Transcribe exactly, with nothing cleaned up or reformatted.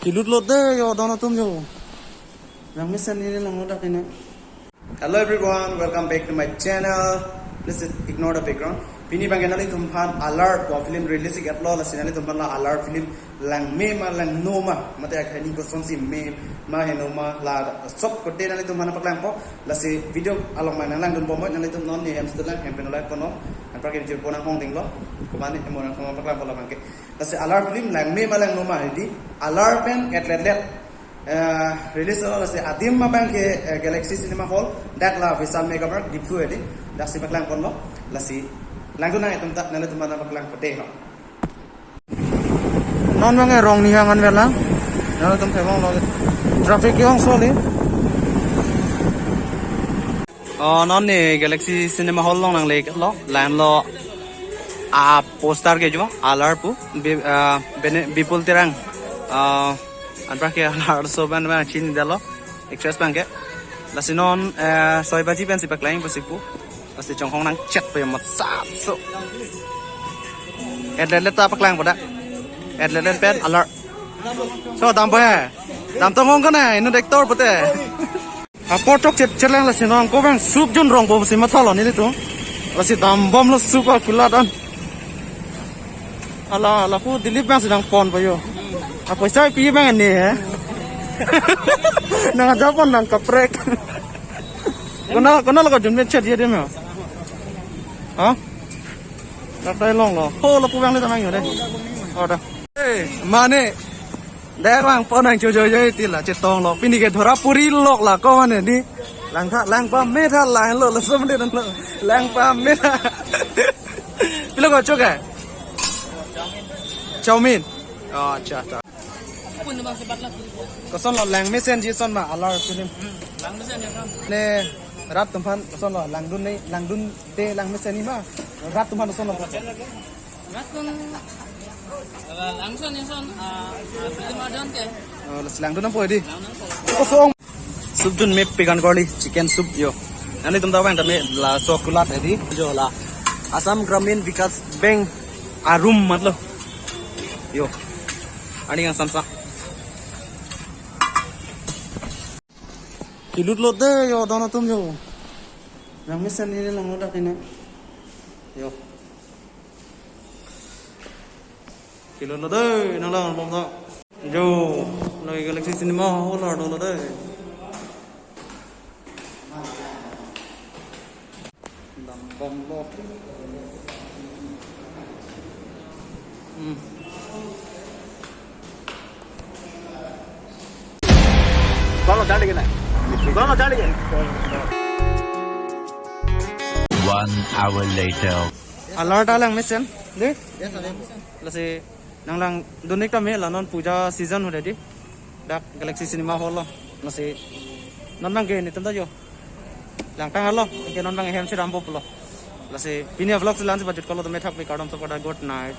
Ilut lote yo, don atum yo. Langmesen neli langlo dak ini. Hello everyone, welcome back to my channel. Please ignore the background. Pini abangke nanglitumphan Alar pu film release iklo, lasi nanglitumphan la Alar film langme ma langno ma, mate akhai ni kosonsi me ma heno ma, la sob kote nanglitumphan paklangpo. Lasi video along ma nanglangdunbom, nanglitum non ne hem setelang hem pen like kono. Anparke jirpo nang hong dinglo. Komane hem nang kono paklangpo la abangke. Lasi Alar film langme ma langno ma hedi. Alar pen etlet let, eh, release lo, lasi adim abangke, eh, Galaxy Cinema Hall, dak la Vishal Mega Mart Diphu hedi. Daksi paklangponlo. Lasi langdun nang itum ta, nanglitumphan paklangpo dei ho. Non abangke Rongni hang anverlang. Nanglitum thevanglo. Traffic ke-ong slowly. Oh, non ne Galaxy Cinema Hall along nanglelo. Line lo a poster ke jo, Alar pu, Bi-, ah, Bene-, Bipul Terang. Ah, anparke Alar so ban ban chinidetlo. Actress abangke. Lasi non, eh, soi baji pensi paklang pusi pu. Lasi chonghong nangchet pe mat sat so. Etlet let ta paklangpo dak. Etlet let pen Alar. So dampo he. Dam tonghong kana, inut actor pute. Apor chokchet chelang lasi non ko abang soup jun rongpo pusi mathalo nelitum. Lasi dambomlo soup akulat an. Hala, hala pu Dilip abangsi nangponpo yo. A poisa pi abang ne he. Nang ajapon nang kaprek. Kona, kona lo kajun pen chet ye dem ya. Ha? Dak dai longlo. Ho, lapu abang le ta nang yo dei. Oh, dak. Eh, mane. Dak langpon nang chojo jo iti la chetonglo. Pini ke dhora puri lok la ko mane di. Langtha, langpame tha, langlo, laso mane nang lo. Langpame tha. Pilo ko choka? Chowmein. Oh, acha, acha. Kosonlo, langmesen ji son ma Alar film? Langmesen ya kan. Ne rat tumphan kosonlo, langdun ne, langdun te langmesen ni ma. Rat tumphan kosonlo. Rat tun, eh, langmesen ni son, ah, ah, film adon ke. Oh, las langdun nangpo di. Langdun po. Kosong. Soup jun me pekan korli, chicken soup yo. Nanglitum ta abang tame laso akulat hedi jo la Assam Gramin Vikas Bank arum matlo. Yo. Ani yang samsa. Ilut lote yo, don atum yo. Langmesen neli langlo dak ini. Yo. Ilut lo dei, nang langbom ta. Yo, lake Galaxy Cinema Hall arlo lo dei. Langbomlo. Hmm. One hour later. Alar ta langmesen, dei? Lasi nang langdun ik tame la non puja season hode di. Dak Galaxy Cinema Hall lo. Lasi non abangke netum ta yo. Langtang halo, ke non abang hem si rampo pulo. Lasi pini vlog si la-ansi pajut kolo, tame thakpi, kardom, support, good night.